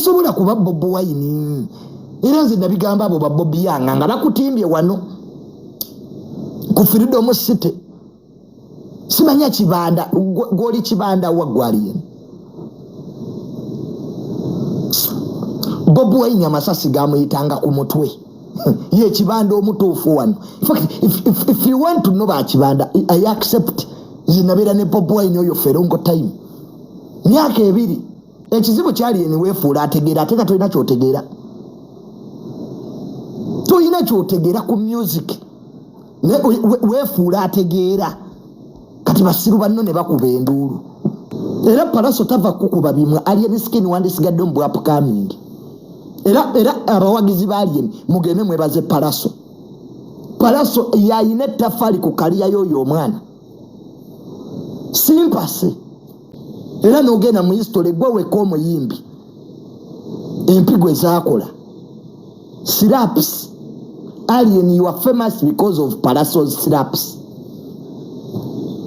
Tosobola kuba Bobi Wine. Era nze nabigamba abo ba Bobi Yanga nga bakutimbye wano ku Freedom City, simanya kibanda gwoli kibanda wa gwaliyeni. Bobi Wine amasasi gamuyitanga ku mutwe. Ye kibanda omutuufu wano. In fact, if you want to know ba kibanda, I accept. Nze nabeera ne Bobi Wine oyo ferongo time myaka 2. Ekizibu kyali eni weefuula ategeera, ate nga tolina kyotegeera, tolina kyotegeera ku music. Weefuula ategeera, kati basiru banno ne bakuba enduulu. Era Palaso tava kukuba bimwe. Alien Skin wandisigadde mu bwapcoming. Era abawagizi ba Alien mugende mwebaze Palaso. Palaso yayina ettaffaali ku kaliya y'oyo omwana simpase. Era n'ogenda mu history gwe weka omuyimbi empigo ezaakola slaps. Alien, you are famous because of Palaso's slaps,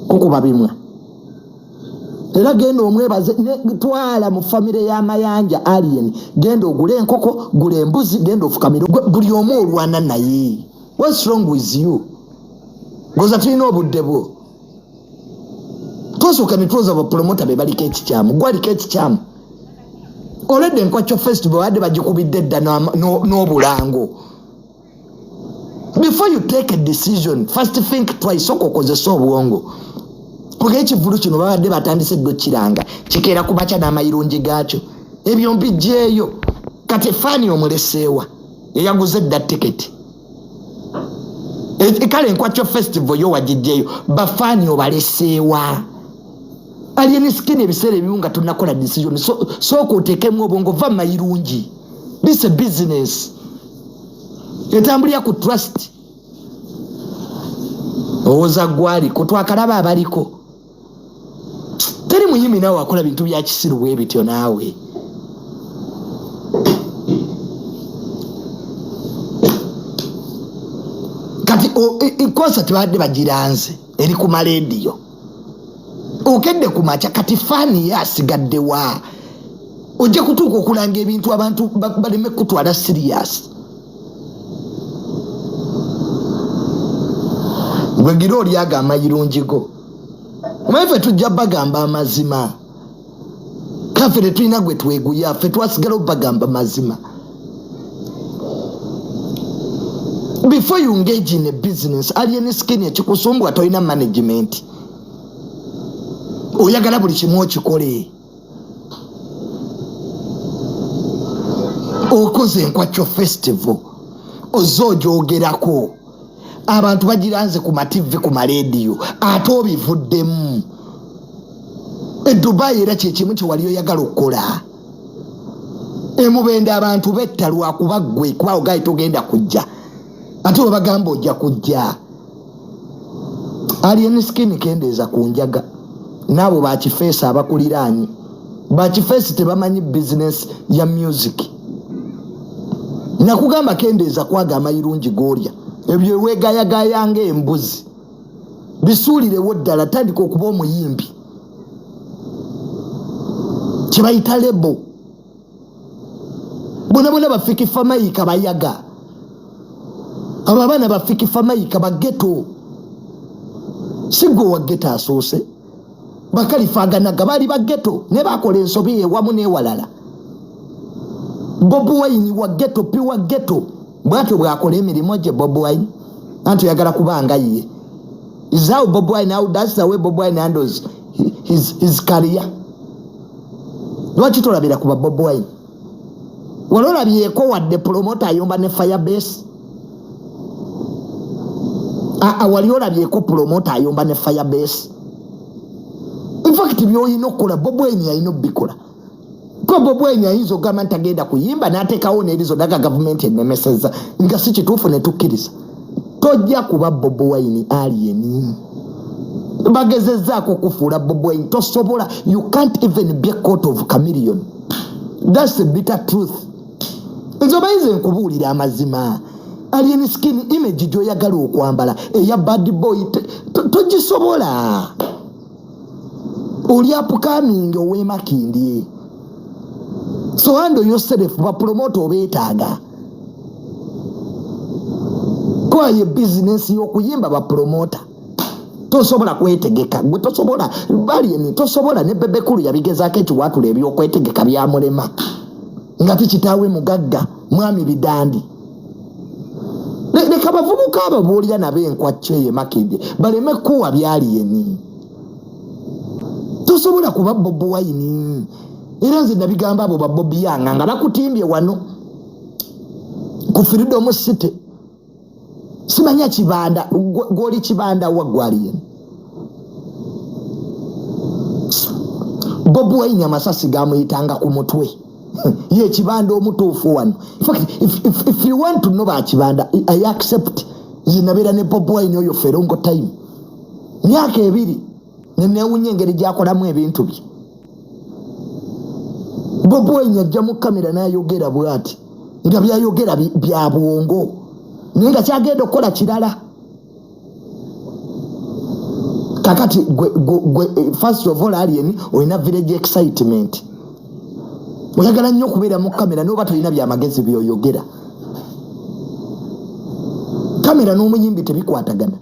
kukuba bimwe. Era genda omwebaze, twala mu famire y'amayanja. Alien, genda ogule enkoko, gula embuzi, genda ofukamire. Buli omu olwana naye. What's wrong with you? Goza tulina obudde bwo. Twasooka ne tuwoza bapromota be baliko ekikyamu, gwaliko ekikyamu. Olwedde Enkwakyo Festival badde bagikubidde dda n'obulango. Before you take a decision, first think twice. Sooka okozesa obwongo. Kuga ekivulu kino babadde batandise ddo kiranga kikeera ku makya n'amayirungi gaakyo, ebyo mbijjeeyo. Kati faani omuleseewa eyaguze dda tiketi? Kale Enkwakyo Festival yo wagijjeeyo, bafaani obaleseewa? Alien Skin, ebiseera ebimu nga tonakola decision, sooka oteekemu obwongo, va mayirungi. This a business etambulira ku trust. Owoza gwaliko twakalaba abaliko, teri muyimbi naawe akola bintu bya kisiru bwe bityo naawe. Kati concert babadde bagiranze eri ku malediyo, okedde ku makya, kati faani ye asigaddewa? Ojja kutuuka okulanga ebintu abantu baleme kutwala serious. Gwe gira olyaga amayirungi go, omanyi ffe tujja bagamba amazima. Kaffe tetulina gwe tweguya, ffe twasigala obagamba mazima. Before you engage in a business, Alien Skin, ekikusumbwa tolina management, oyagala buli kimu okikole. Okoze Enkwakyo Festival, ozze ogyogerako, abantu bagiranze ku mativi, ku malediyo, ate obivuddemu. Edubai era kyekimu kyewali oyagala okukola. Emubende abantu betta lwakuba ggwe, kuba ogaye togenda kujja, ate webagamba ojja kujja. Alien Skin, kendeeza ku njaga. Naabo bakifeesi abakuliraanye, bakifeesi tebamanyi bizinesi ya music. Nakugamba kendeeza kwaga amayirungi goolya, ebyo weegayagaya ng'embuzi bisuulirewo ddala. Tandika okuba omuyimbi kyebayita label. Bona bona bafiki famayika bayaga, abo abaana bafiki famayika bageto, si gwe wa ghetto asoose. Bakalifaganaga baali bageto ne bakola ensobi ewamu n'ewalala. Bobi Wine wa ghetto, pure ghetto, bwatyo bwakola emirimu gye. Bobi Wine anti oyagala kubanga ye is how Bobi Wine, how that's the way Bobi Wine handles his career. Lwaki tolabira kuba Bobi Wine? Wali olabyeko wadde promoter ayomba ne Firebase? Aa, wali olabyeko promoter ayomba ne Firebase? Infact byolina okukola Bobi Wine yalina obikola ko. Bobi Wine ayinza okugamba nti agenda kuyimba n'ateekawo n'erizo daga gavumenti enemeseza nga si kituufu ne tukkiriza. Tojja kuba Bobi Wine. Alien, bagezezzaako okufuula Bobi Wine, tosobola. You can't even be a court of chameleon. That's the bitter truth. Nze obayinza nkubuulira amazima. Alien Skin, image gy'oyagala okwambala eya bad boy togisobola. Oli upcoming ow'emakindye. So handle yourself, bapromota obeetaaga kwaye bizinensi y'okuyimba bapromota tosobola kwetegeka gwe tosobola baliyeni tosobola ne bebekulu yabigezaako ekiwatula ebyokwetegeka byamulema nga tikitaawe mugagga mwami bidandi. Leka abavubuka abo boolya nabo enkwacca eyo emakindye baleme kuwa byaliyeni. Tosobola kuba Bobi Wine. Era nze nabigamba abo ba Bobi Yanga nga bakutimbye wano ku Freedom City, simanya kibanda gwoli kibanda wa gwaliyeni. Bobi Wine amasasi gamuyitanga ku mutwe ye kibanda omutuufu wano. In fact, if you want to know ba kibanda, I accept nze nabeera ne Bobi Wine oyo for a long time, myaka 2, nenewunya engeri gyakolamu ebintu bye. Bobi Wine ajja mu kamera n'ayogera bw'ati nga byayogera bya bwongo, naye nga kyagenda okukola kirala. Kakati gwe, first of all, alien olina village excitement, oyagala nnyo okubeera mu kamera noba tolina byamagezi byoyogera. Kamera n'omuyimbi tebikwatagana.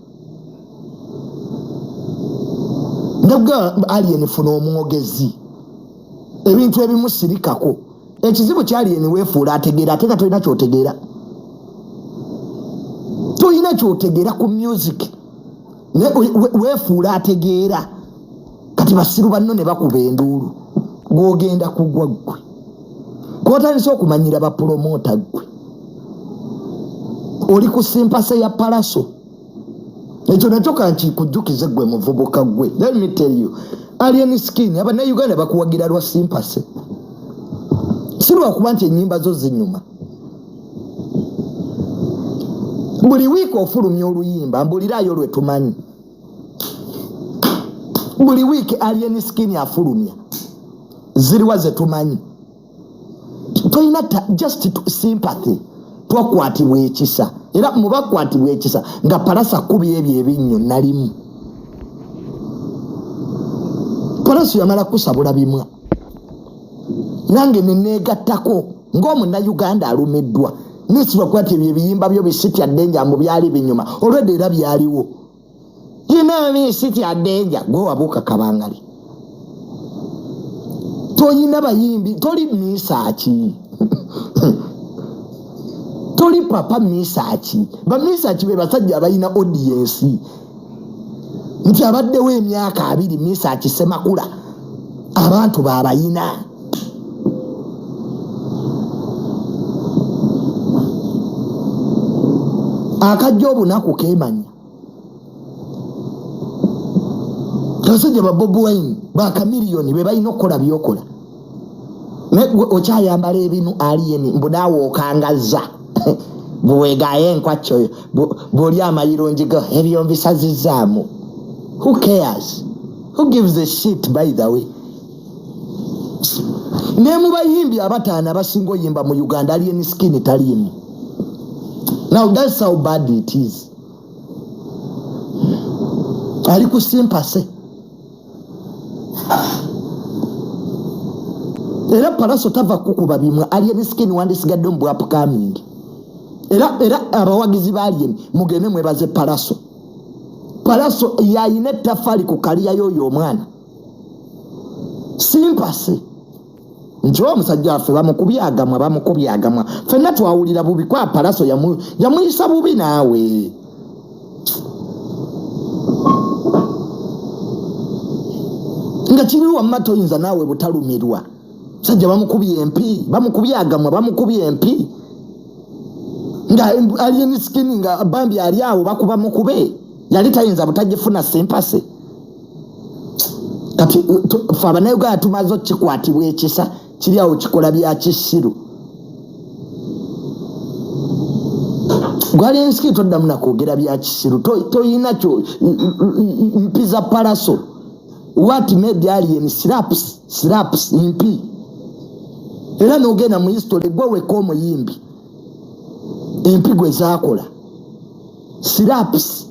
Ndaga alien, funa omwogezi, ebintu ebimu sirikako. Ekizibu kyalien weefuula ategeera ate nga tolina kyotegeera, tolina kyotegeera ku music. Weefuula ategeera, kati basiru banno ne bakuba enduulu, gwogenda kugwa. Ggwe kwotandise okumanyira bapulomota, ggwe oli ku sympathy ya Palaso. Ekyo nakyo kankikujjukize ggwe muvubuka ggwe. Let me tell you, Alien Skin, abannayuganda bakuwagira lwa sympathy, si lwakuba nti ennyimba zo zinyuma. Buli wiiki ofulumya oluyimba, mbulirayo lwe tumanyi. Buli wiiki Alien Skin afulumya, ziriwa ze tumanyi? Tolina just sympathy. Twakwatibwa ekisa, era mubakwatibwa ekisa nga Palasa kubi ebyo ebinnyo nalimu. Palaso yamala kusabula bimwa, nange neneegattako ng'omunnayuganda alumiddwa nesibwa nti ebyo ebiyimba byo bisitya ddenja mbu byali binyuma olwedde, era byaliwo yinaami sitya ddenja. Gwe wabuuka kabangali, toyina bayimbi, toli misaaki, toli papa misaaki. Bamisaaki be basajja abalina audience nti abaddewo emyaka 20. Misaaki Semakula abantu babayina. Akajja obunaku kemanya abasajja ba Bobi Wine bakamiliyoni be balina okukola byokola, naye gwe okyayambala ebinu. Aliyeni mbu naawe okangaza bwewegayo enkwacca oyo bw'oli amayirungi go ebyo mbisazizaamu. Who cares? Who gives a shit? By the way, ne mu bayimbi abataano abasinga oyimba mu Uganda, Alien Skin taliimu. Now that's how bad it is. Ali ku sympathy era Palaso tava kukuba bimwe. Alien Skin wandisigadde mu bwapcoming, era abawagizi ba Alien mugende mwebaze Palaso. Palaso yayina ettaffaali ku career y'oyo omwana. Sympathy nti oba omusajja waffe bamukubye agamwa, bamukubye agamwa, ffenna twawulira bubi kwa Palaso yamuyisa bubi. Naawe nga kiri wamma toyinza naawe butalumirwa. Sajja bamukubye empi, bamukubye agamwa, bamukubye empi nga Alien Skin nga bambi ali awo bakuba mukube, yali tayinza butagifuna sympathy. Kati fe abannayuganda tumaze okukikwatibwa ekisa kiri awo kikola bya kisiru. Gwali ensiki toddamu nakwogera bya kisiru. Toyina kyo mpiza Palaso. What made Alien slaps, slaps mpi, era nogenda mu history gwe weka omuyimbi empi gwe zakola slaps.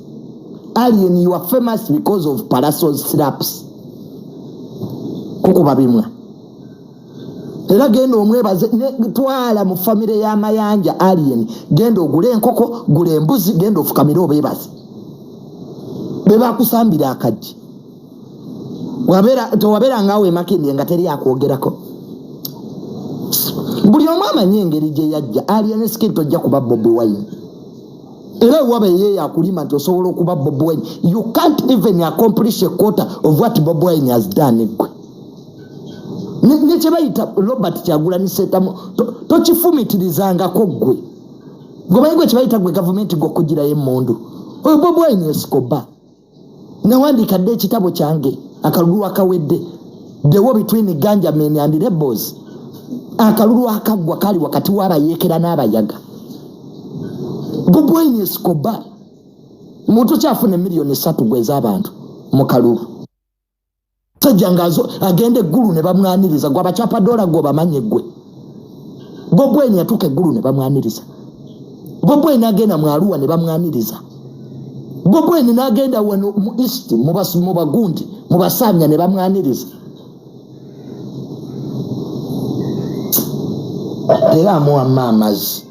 Alien, you are famous because of Palaso's slaps, kukuba bimwa. Era genda omwebaze, twala mu famire ya Mayanja Alien, genda ogule enkoko, gula embuzi, genda ofukamire obeebaze, be bakusambira akajji. Tewabeera ngaawo emakindye nga teri akwogerako. Buli omu amanyi engeri gye yajja. Alien Skin tojja kuba Bobi Wine, era waba ye yakulima nti osobola okuba Bobi Wine. You can't even accomplish a quarter of what Bobi Wine has done. Gwe nekyebayita Robert Kyagulanyi Ssentamu tokifumitirizangako. Ggwe gwemanyi gwe kyebayita gwe gavumenti gwokugirayo emmundu. Oyo Bobi Wine esikoba. Nawandiika dde ekitabo kyange akalulu akawedde, The War Between Ganjamen and Rebels. Akalulu akaggwa kali wakati w'abayeekera n'abayaga. Bobi Wine esikoba muntu kyafuna 3 million gwe ez'abantu mu kalulu. Sajja nga agenda eggulu ne bamwaniriza. Gwe abacapadoola gwe obamanye ggwe. Bobi Wine yatuuka eggulu ne bamwaniriza. Bobi Wine agenda mu Aluwa ne bamwaniriza. Bobi Wine n'agenda wano mu East mu bagundi mu basamya ne bamwaniriza. Era amuwamma amazzi.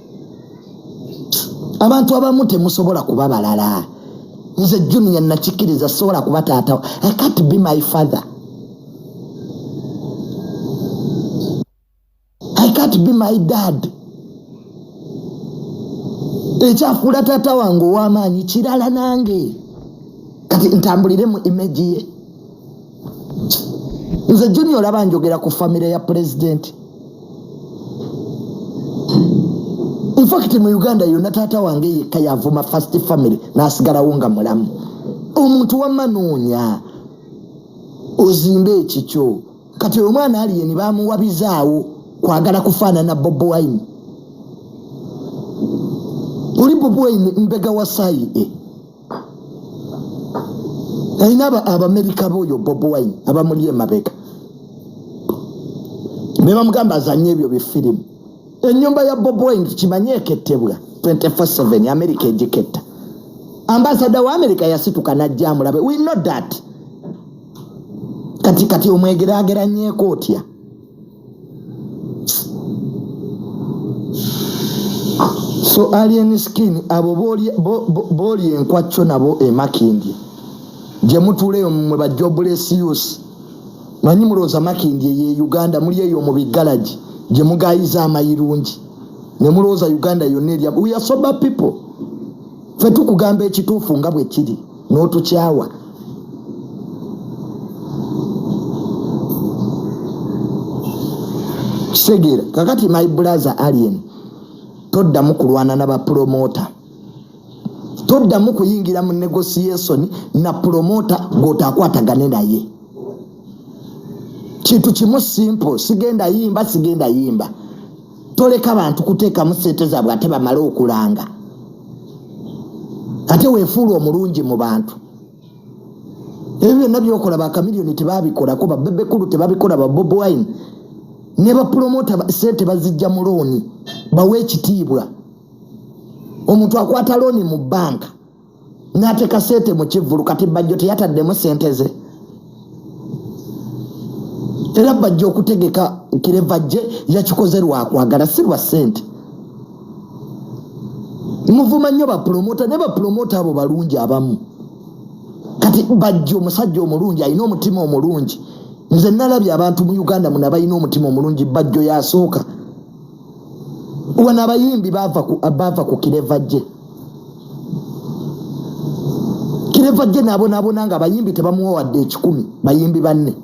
Abantu abamu temusobola kuba balala. Nze Junior nakikiriza, sobola kuba taata. I can't be my father, I can't be my dad. Ekyafuula taata wange ow'amaanyi kirala, nange kati ntambulire mu image ye. Nze Junior olaba njogera ku famire ya pulezidenti. Infact mu Uganda yonna taata wange yekka yavuma first family n'asigalawo nga mulamu. Omuntu wamma noonya ozimbe ekikyo. Kati omwana Alien bamuwabizaawo kwagala kufaanana Bobi Wine. Oli Bobi Wine mbega wa sayi e alina Abamerika boyo Bobi Wine abamuli emabega be bamugamba azanye ebyo bifirimu. Ennyumba ya Bobi Wine kimanye ekettebwa 24/7, Amerika egiketta. Ambasada wa Amerika yasituka najja amulabe. We know that. Kati omwegerageranyeeko otya? So Alien Skin, abo booli enkwacyo nabo emakindye gye mutuuleyo mmwe ba jobless youth. Manyi mulowooza Makindye ye Uganda. Muli eyo mu bigalagi gye mugayiza amayirungi ne mulowooza Uganda yonna erya. We are sober people. Ffe tukugamba ekituufu nga bwe kiri n'otukyawa. Kitegeera? Kakati my brother Alien, toddamu kulwana na bapromota, toddamu kuyingira mu negotiation na promota gwotakwatagane naye. Kintu kimu simple: sigenda yimba, sigenda yimba. Toleka bantu kuteekamu sente zaabwe ate bamale okulanga, ate weefuula omulungi mu bantu. Ebyo byonna byokola bakamiliyoni tebabikolako, babebekulu tebabikola, ba Bobi Wine ne bapromota sente bazijja mu looni. Bawe ekitiibwa. Omuntu akwata looni mu banka n'ateeka sente mu kivvulu. Kati Bajjo teyataddemu sente ze? Era Bajjo okutegeka Kirevajje yakikoze lwakwagala, si lwa sente. Muvuma nnyo bapromota, ne bapromota abo balungi abamu. Kati Bajjo omusajja omulungi, alina omutima omulungi. Nze nalabye abantu mu Uganda muno abalina omutima omulungi, Bajjo yasooka. Wano abayimbi baava ku Kirevajje. Kirevajje nabonaabona nga abayimbi tebamuwa wadde 100, bayimbi banne.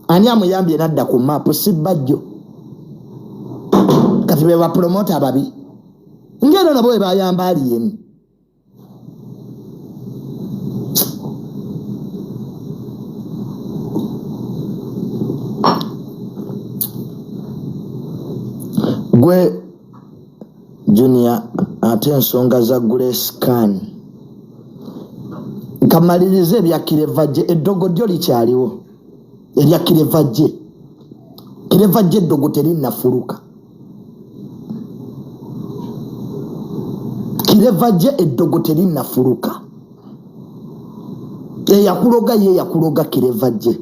Ani amuyambye nadda ku maapu? Si Bajjo? Kati be bapromota ababi ngaera nabo we bayamba Alien. Gwe Junior, ate ensonga za Grace Can nkamalirize ebya Kirevajje. Eddogo ddyo likyaliwo erya Kirevajje. Kirevajje eddogo terinnafuluka. Kirevajje eddogo terinnafuluka. Eyakuloga ye yakuloga Kirevajje.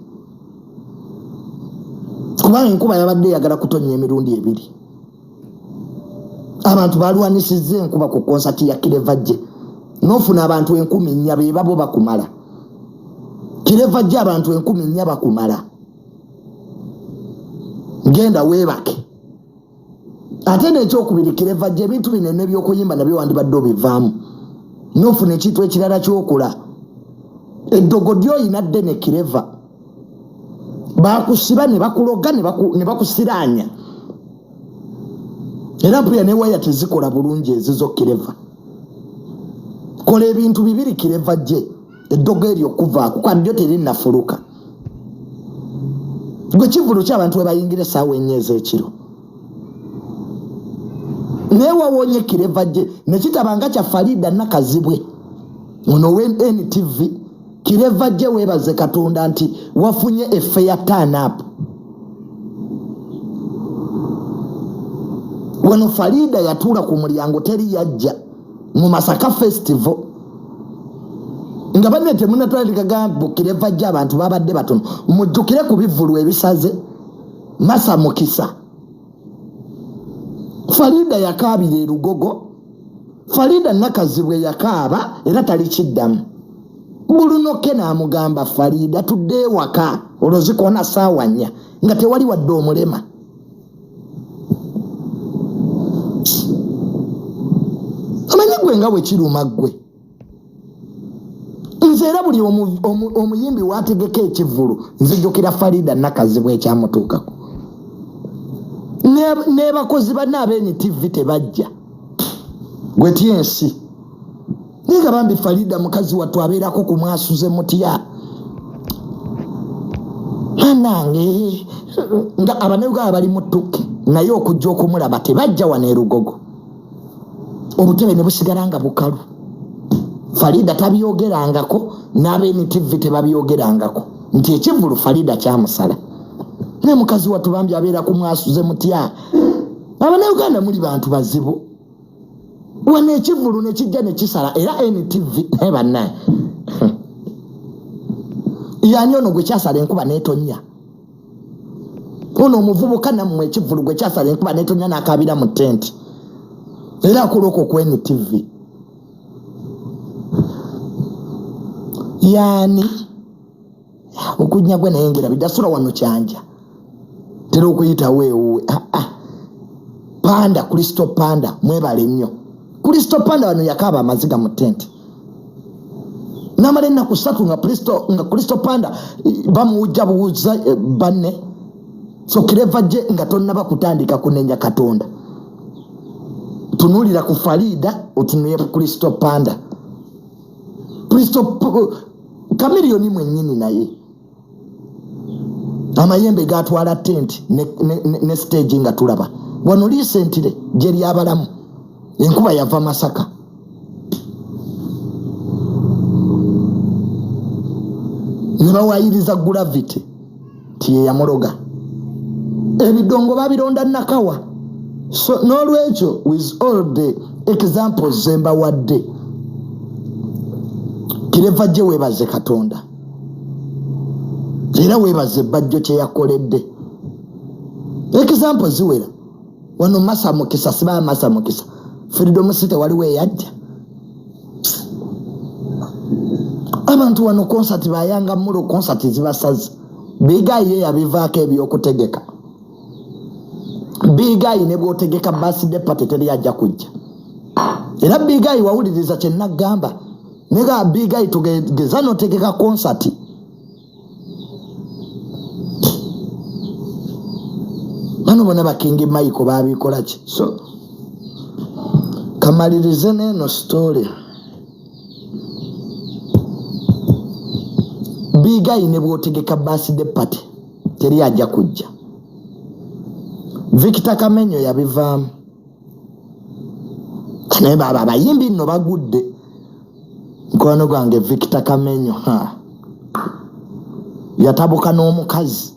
Kubanga enkuba yabadde eyagala kutonnya emirundi ebiri. Abantu balwanisizza enkuba ku konsati ya Kirevajje, n'ofuna abantu 4000 be babo bakumala. Kirevajje abantu 4000 bakumala, genda weebake. Ate n'ekyokubiri, Kirevajje ebintu bino n'ebyokuyimba nabyo wandibadde obivaamu n'ofuna ekintu ekirala kyokola. Eddogo lyoyina ddene Kireva, bakusiba ne bakuloga ne bakusiraanya, era mpulira ne waya tezikola bulungi ezizo. Kireva, kola ebintu bibiri. Kireva gye eddogo eryo okuvaako kwaddyo terinnafuluka. Gwe kivulu ki abantu webayingira essaawa 4 ez'ekiro? Naye wawonye Kireva gye nekitaba nga kya Farida Nakazibwe ono we NTV. Kireva gye weebaze Katonda nti wafunye efe ya turn-up. Wano Farida yatuula ku mulyango, teri yajja mu Masaka Festival nga banne temunatwalikagambo. Kireva gye abantu babadde batono. Mujjukire ku bivvulu ebisaze Masa Mukisa, Farida yakaabira erugogo. Farida Nakazibwe yakaaba era talikiddamu. Bulunoke n'amugamba, "Farida, tudde ewaka." Olwo zikoona saawa 4 nga tewali wadde omulema. Amanyi gwe nga bwe kiruma ggwe. Nze era buli omuyimbi wategeka ekivvulu nzijukira Farida Nakazibwe ekyamutuukako n'ebakozi banne aba NTV tebajja. Gwe tyensi naye nga bambi Farida mukazi wattu abeerako ku mwasuze mutya banange, nga abanayuganda bali mu ttukke, naye okujja okumulaba tebajja. Wano erugogo obutebe ne busigala nga bukalu. Farida tabyogerangako n'aba NTV tebabyogerangako nti ekivulu Farida kyamusala. Naye mukazi wattu bambi abeera ku mwasuze mutya. Abanayuganda muli bantu bazibu. Wano ekivulu nekijja nekisala era NTV. Naye bannaye, yani ono gwe kyasala enkuba netonya, ono omuvubuka nammwe ekivulu gwe kyasala enkuba netonya nakabira mu tenti, era akola okwo ku NTV. Yani okunya gwe naye ngera bidasula wano kyanja tera okuyitawo ewuwe. Ah, ah. Panda, Kristo Panda, mwebale nnyo. Kristo Panda wano yakaaba amaziga mu tenti namala ennaku 3 nga Kristo Panda bamuwujja buwuza banne. So Kireva gye nga tonnaba kutandika kunenya Katonda, tunuulira ku Farida, otunulire ku Kristo Panda, Kristo Kamiliyoni mwennyini. Naye amayembe gatwala tent ne stage nga tulaba wano recently gye lyabalamu enkuba yava Masaka. Ne bawayiriza Gravity ti ye yamuloga. Ebidongo babironda Nakawa. So n'olwekyo, with all the examples zembawadde, Kireva gye weebaze Katonda era weebaze Bajjo kyeyakoledde. Example ziwera wano. Masa Mukisa, sibaa Masa Mukisa, Freedom City waliwo eyajja abantu wano konsati bayanga mulo, konsati zibasaze. Bigayi ye yabivaako ebyokutegeka. Bigayi ne bwotegeka birthday party teri ajja kujja. Era Bigayi wawuliriza kyenagamba nega Bigayi tugeza notegeka konsati. Bano bona bakingi Michael babikola ki? So kamalirize neeno story. Bigayi ne bwotegeka birthday party teri ajja kujja. Victor Kamenyo yabivaamu, naye baba abayimbi nno bagudde. Mukwano gwange Victor Kamenyo, ha, yatabuka n'omukazi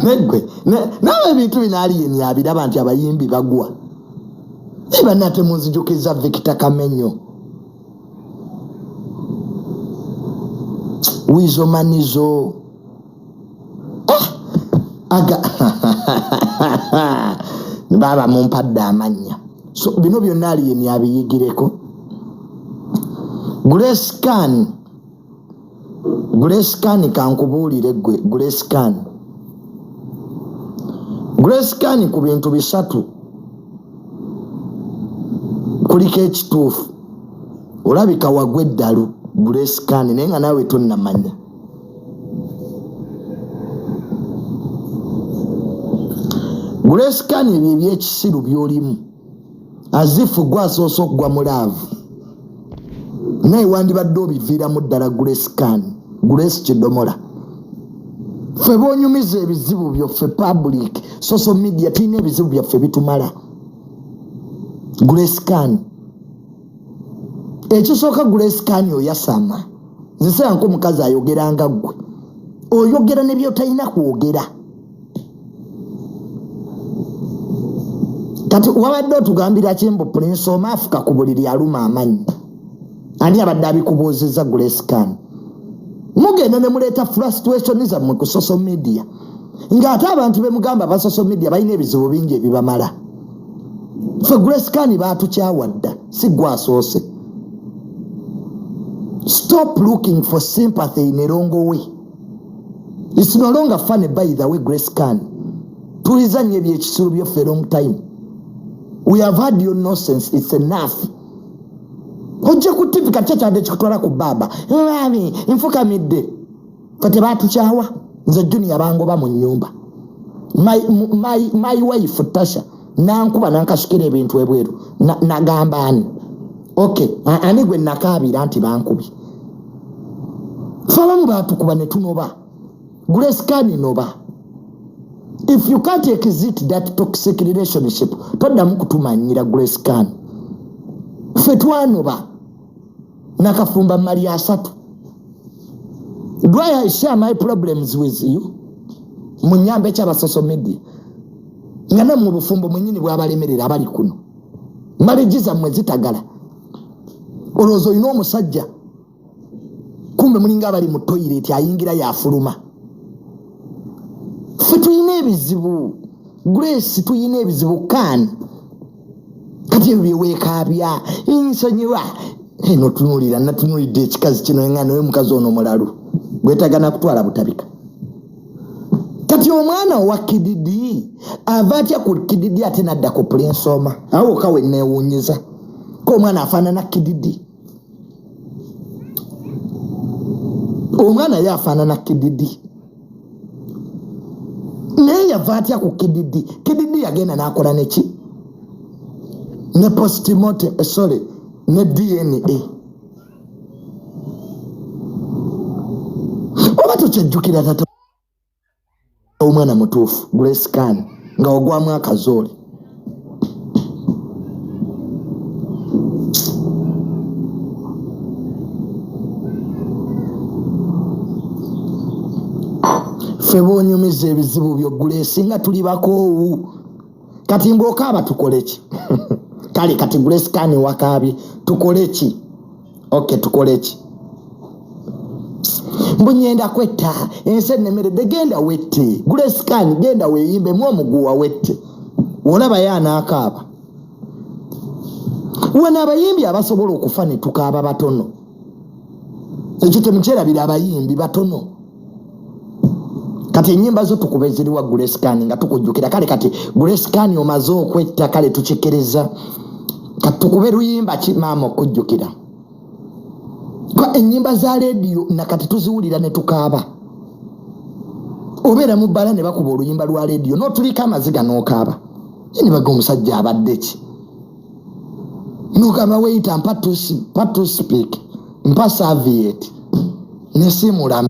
neggwe nawe ebintu bino aliyeni abiraba nti abayimbi bagwa. Naye banna, temunzijukiza Victor Kamenyo, Wizo Manizo. Ah! Aga baaba mumpadde amannya. So bino byonna Alien abiyigireko. Grace Khan, Grace Khan, kankubuulire ggwe Grace Khan. Grace Khan, ku bintu bisatu kuliko ekituufu. Olabika wagwa eddalu, Grace Khan, naye nga naawe tonnamanya. Grace Khan, ebyo ebyekisiru byolimu azifu gwe asoose okugwa mu love, naye wandibadde obiviiramu ddala. Grace Khan, Grace Kidomola, ffe bonyumiza ebizibu byoffe public social media, tulina ebizibu byaffe bitumala. Grace Khan, ekisooka, Grace Khan, oyasama. Nze nko omukazi ayogeranga ggwe oyogera ne byotalina kwogera. Kati wabadde otugambira kimbu Prince Omar afuka ku buliri aluma amannyo. Ani abadde abikubuuzizza, Grace Khan? Mugenda ne muleeta frustration zammwe ku social media, ng'ate abantu bemugamba aba social media balina ebizibu bingi ebibamala. Ffe Grace Khan baatukyawa dda, si gwe asoose. Stop looking for sympathy in a wrong way. It's no longer funny, by the way. Grace Khan, tulizanye ebyekisiru byoffe long time. We have had your nonsense, it's enough. Ojje ku TV kati kyakyadde kikutwala ku baaba mami nfukamidde. Fe tebatukyawa. Nze Junior bangoba mu nyumba. My wife Tasha nankuba nankasukira ebintu ebweru. Nagamba ani? Okay, ani gwe nakaabira nti bankubye? Fe abamu batukuba ne tunoba. Grace Khan, noba. If you can't exit that toxic relationship, toddamu kutumanyira. Grace Khan, ffe twanoba nakafumba mali 30. Do I share my problems with you? Munyambe kyaba social media nga nammwe obufumbo mwenyini bwabalemerera. Abali kuno marriage zammwe zitagala. Olowooza olina omusajja, kumbe mulinga abali mu toilet, ayingira yafuluma. Ffe tulina ebizibu, Grace, tulina ebizibu. Kan kati ebyo byeweekaabya nsonyiwa notunulira. Natunulidde ekikazi kino nga naye omukazi ono mulalu, gwetagana kutwala butabika. Kati omwana owa Kididi ava atya ku Kididi ate nadda ku Prince Omar? Awo kawe neewuunyiza ko omwana afaanana Kididi. Omwana ye afaanana Kididi, naye yava atya ku Kididi? Kididi yagenda n'akola neki? Ne postmortem, sorry, ne DNA. Oba tokyejjukira tata omwana mutuufu, Grace Khan, nga ogwamu akazoole. Ffe boonyumiza ebizibu byo, Grace, nga tuli bakoowu. Kati mbwokaaba tukole ki? Kale kati Grace Khan wakaabye, tukole ki? Ok, tukole ki? Mbunyenda kwetta, ensi ennemeredde. Genda wette, Grace Khan, genda weeyimbemu omuguwa wette, olabayo anaakaaba. Wano abayimbi abasobola okufa ne tukaaba batono. Ekyo temukyerabira, abayimbi batono. Kati enyimba zo tukuba eziriwa, Grace Khan, nga tukujjukira? Kale kati Grace Khan omaze okwetta, kale tukikkiriza. Kati tukube luyimba ki maama okujjukira? Kwa ennyimba za Lediyo nakati tuziwulira ne tukaaba. Obeera mu bbala ne bakuba oluyimba lwa Lediyo n'otuliko amaziga n'okaaba. Ye ne baga omusajja abadde ki? Nogamba waiter, mpa toothpick, mpa serviette, nesiimula.